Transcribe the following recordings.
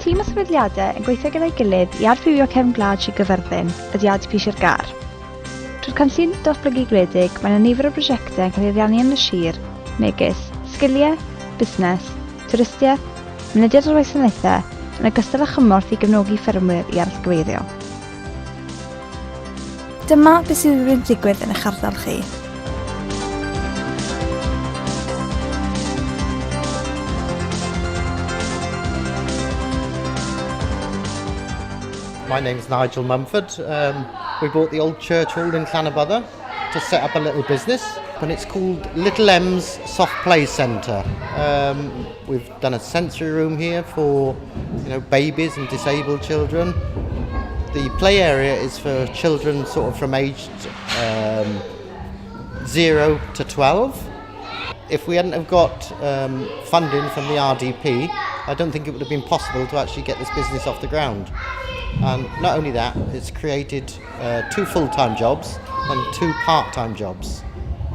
Tîm o sefydliadau yn gweithio gyda'i gilydd i adfywio cefn gwlad Sir Gaerfyrddin ydy RDP Sir Gâr. Trwy'r cynllun datblygu gwledig, mae yna nifer o brosiectau yn cael eu ariannu yn y sir, megis sgiliau, busnes, twristiaeth, mynediad at wasanaethau, yn ogystal â chymorth i gefnogi ffermwyr i arallgyfeirio. Dyma beth sydd wedi digwydd yn eich ardal chi. My name's Nigel Mumford. Um, we bought the old church hall in Llanybydder to set up a little business and it's called Little M's Soft Play Centre. Um, we've done a sensory room here for you know babies and disabled children. The play area is for children sort of from aged um, 0 to 12. If we hadn't have got um, funding from the RDP, I don't think it would have been possible to actually get this business off the ground. And not only that, it's created uh, two full-time jobs and two part-time jobs.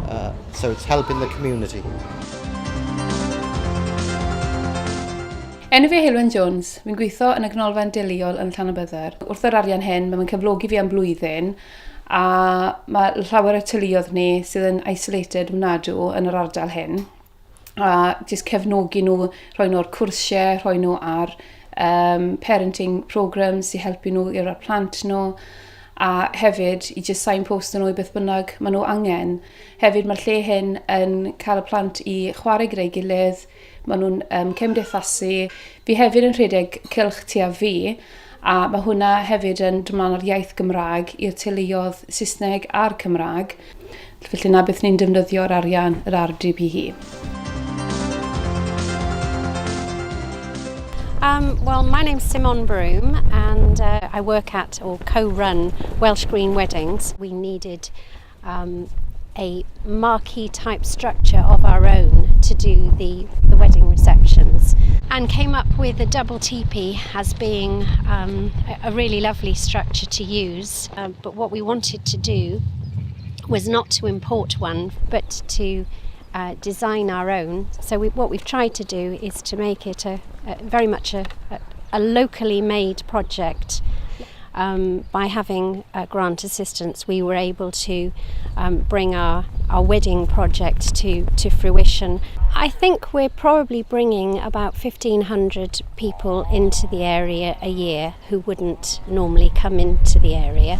Uh, so it's helping the community. Enw fi Heulwen Jones, fi'n gweithio yn y Ganolfan Deuluol yn Llanybydder. Wrth yr arian hyn, mae'n cyflogi fi am blwyddyn a mae llawer o teuluoedd ni sydd yn isolated ofnadw yn yr ardal hyn a jyst cefnogi nhw, rhoi nhw ar cwrsiau, rhoi nhw ar um, parenting programs i helpu nhw i'r plant nhw a hefyd i jyst signpost nhw i beth bynnag maen nhw angen. Hefyd mae'r lle hyn yn cael y plant i chwarae gyda'i gilydd, maen nhw'n um, cymdeithasu. Fi hefyd yn rhedeg cylch tua fi, a mae hwnna hefyd yn dod mlaen ar iaith Gymraeg i'r teuluoedd Saesneg a'r Cymraeg. Felly na beth ni'n defnyddio'r arian yr RDP. Um, well, my name's Simon Broom and uh, I work at or co-run Welsh Green Weddings. We needed um, a marquee type structure of our own to do the, the wedding receptions and came up with a double teepee as being um, a, a really lovely structure to use. Um, but what we wanted to do was not to import one but to uh, design our own. So we, what we've tried to do is to make it a, a very much a, a, a locally made project. Um, by having uh, grant assistance, we were able to um, bring our, our wedding project to, to fruition. I think we're probably bringing about 1,500 people into the area a year who wouldn't normally come into the area.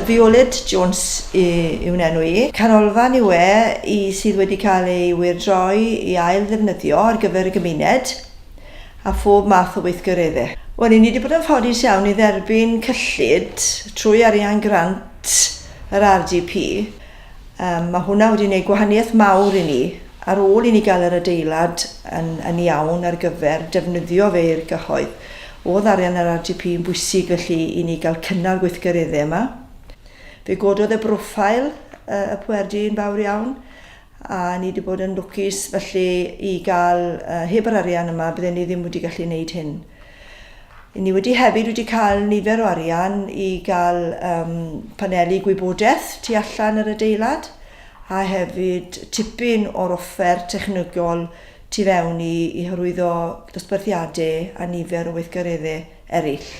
Violet Jones yw'n enw i. Canolfan yw e i sydd wedi cael ei wyrdroi i ail ddefnyddio ar gyfer y gymuned a phob math o weithgareddau. Wel, i ni wedi bod yn ffodus iawn i dderbyn cyllid trwy arian grant yr RDP. Um, mae hwnna wedi gwneud gwahaniaeth mawr i ni ar ôl i ni gael yr adeilad yn, yn iawn ar gyfer defnyddio fe i'r cyhoedd. Oedd arian yr RDP yn bwysig felly i ni gael cynnal gweithgareddau yma. Fe gododd y broffail y pwerdy yn fawr iawn a ni wedi bod yn lwcus felly i gael uh, heb yr arian yma bydden ni ddim wedi gallu gwneud hyn. Ni wedi hefyd wedi cael nifer o arian i gael um, paneli gwybodaeth tu allan yr adeilad a hefyd tipyn o'r offer technegol tu fewn i, i hyrwyddo dosbarthiadau a nifer o weithgareddau eraill.